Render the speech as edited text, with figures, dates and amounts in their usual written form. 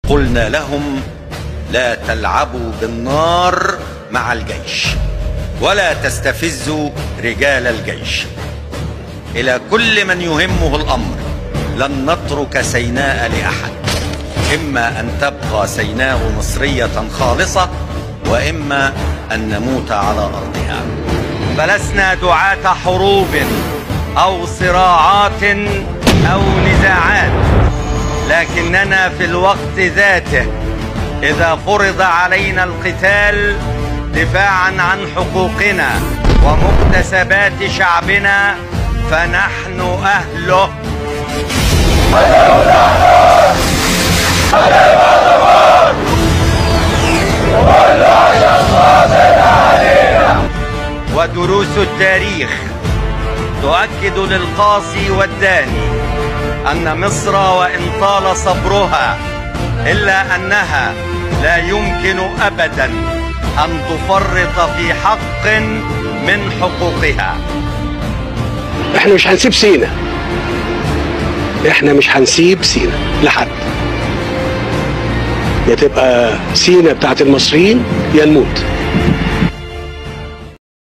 قلنا لهم: لا تلعبوا بالنار مع الجيش، ولا تستفزوا رجال الجيش. إلى كل من يهمه الأمر، لن نترك سيناء لأحد، إما أن تبقى سيناء مصرية خالصة، وإما أن نموت على أرضها. فلسنا دعاة حروب أو صراعات أو نزاعات، لكننا في الوقت ذاته إذا فرض علينا القتال دفاعا عن حقوقنا ومكتسبات شعبنا فنحن أهله. ودروس التاريخ تؤكد للقاصي والداني أن مصر وإن طال صبرها إلا أنها لا يمكن أبدا أن تفرط في حق من حقوقها. احنا مش هنسيب سينا، احنا مش هنسيب سينا لحد، يا تبقى سينا بتاعت المصريين يا نموت.